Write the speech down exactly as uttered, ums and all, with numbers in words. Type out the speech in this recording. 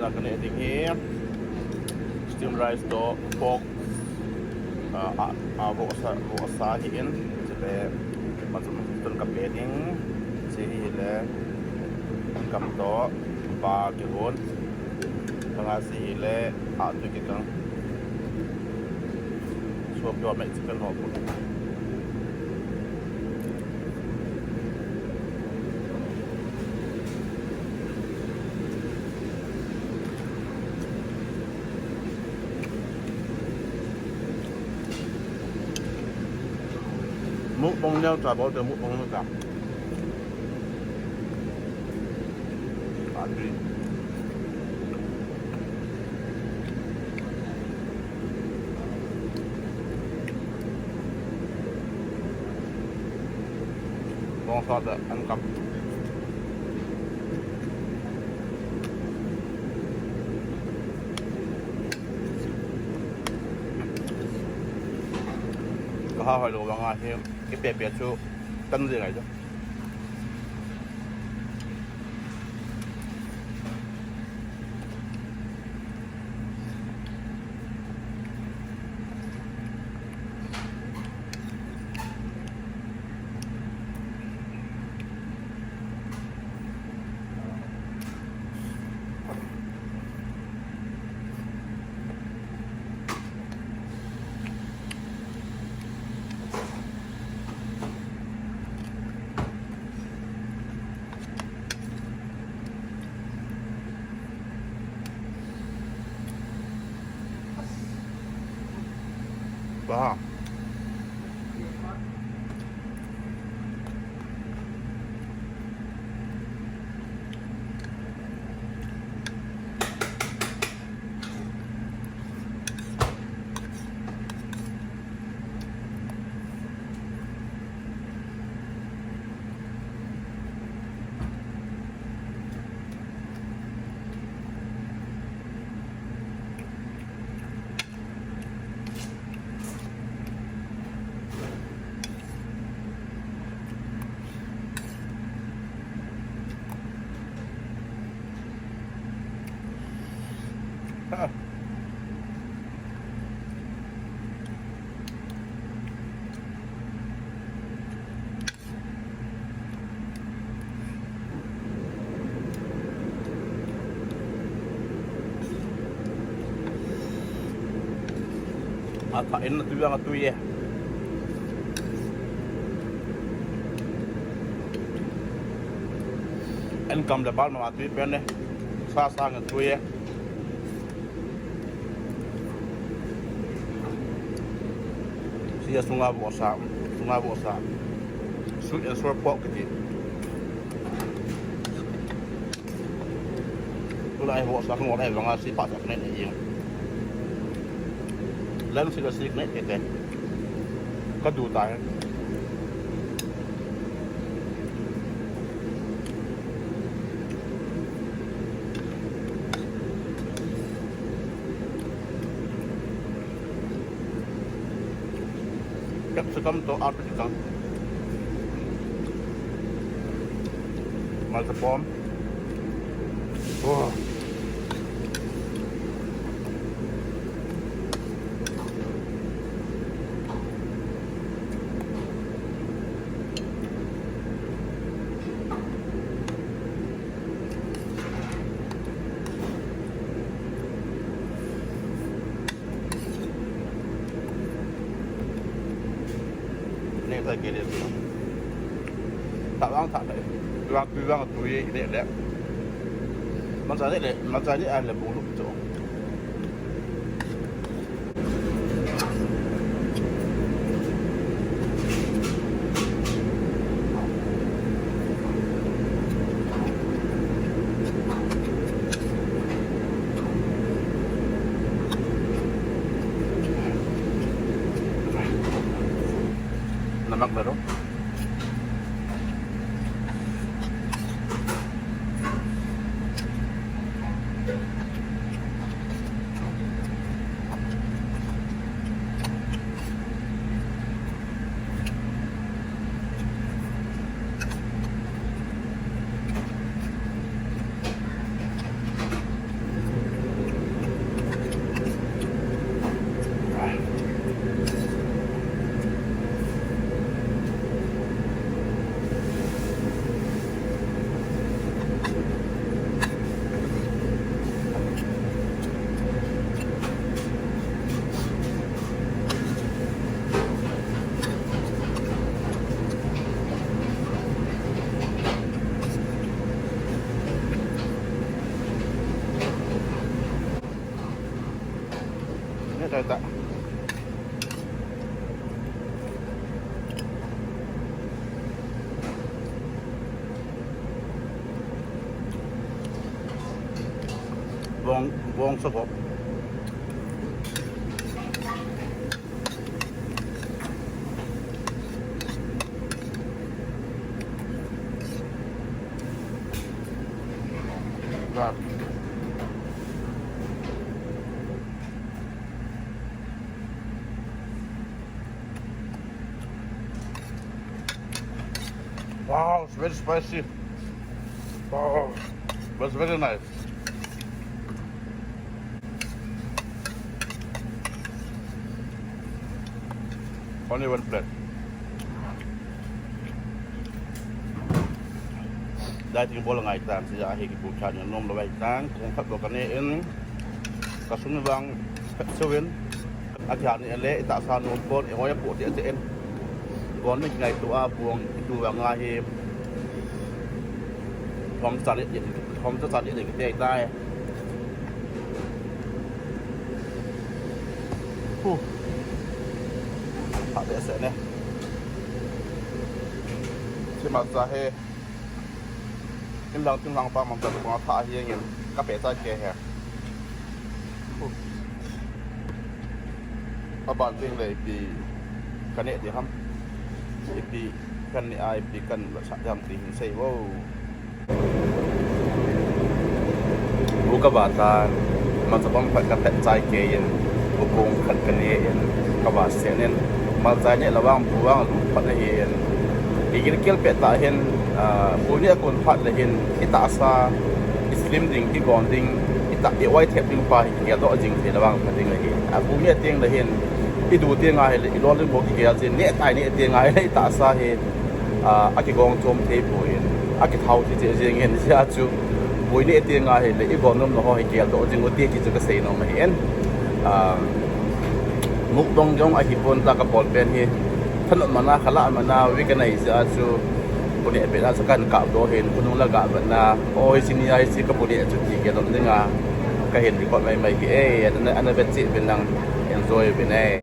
Ka neh ding hi steam rice toh pork, ah, ah, ah, vohsa, vohsa hi in, chule machun tun ka pe ding, chi hi le kam toh ba kihon, langa chi hi le a tu kikang. So pure made chicken ho pu. Mukbang neo cha bol te mukbang neo cha. Adri. Bong sa ta an kap. Ka ha hoi lo vang a hi, i pe pe chu tan jing ngai chu. Wow. Atha in atui ang atui e. An kam le bal ma atui pen e. Sa sa ang atui e. Sia sunga vohsa, sunga vohsa. Sweet and sour pork kiti. Tulai vohsa kangol e vanga si pa sa kane ne ing. Lam si la si kane te te. Ka du ta he. Capsicum toh artichoke. Malta pom. Oh. Neh ta kei le. Ta vang ta le. Vang tu vang tu ye le le. Man sa le le, man sa le a le bu lu cho. Namak na ro. Taita. Bong, bong sokop. Wow, it's very spicy. Wow, that's very nice. Only one plate. Dieting bol ngai tan, sia hi kipu chan nom lo vai tan, kong khat lo kane in, kasung vang, so win. Athia ni le, itahsa nom pon, e hoi a po ti ati en. Kon ni ngai tu a puang, itu vang a hi. Thom sa ni, thom sa ni, ni te tai. Hu. Ha be se ne. Chi ma sa he. Inlang, inlang pa mang ta ko tha hi ngin ka pe ta ke he. Aban ting le ipi kane di ham. Ipi kane ai ipi kan la sa jam ti hin sei wo. Bu ka ba ta, malcha bang phat ka pet chai ke in, bu kong khat ka ne in, ka ba sen in, malcha ne la wang bu wang lu phat na hi in. I gil kel pet ta hin, ah, bu ne a kon phat le hin, i tahsa, i slim ding, i gon ding, i ta, i wai thep ding pa hi, i do jing thei la wang phat ding le hi. A bu ne ting le hin, i du ting a hi le, i lo ling bo ki ke a jin, ne tai ne ting a hi le, i tahsa hi, ah, a kigong chom thei poi, a kithau thei che jeng in, sia chu, bu ne ting a hi le, i gon nom lo ho hi kel do jing u ti chu ka sei nom hi en. Ah, mukbang jong a hi pon ta ka bol pen hi, thanop mana, khala mana, weekend a hi sia chu, bu ne pe na sa kan ka do hin, bu nung la ga ba na, o hi sini a hi si ka bu ne chu ti ke dom ding a, ka hin record mai mai hi e, ana, ana vet chi bin nang enjoy bin e.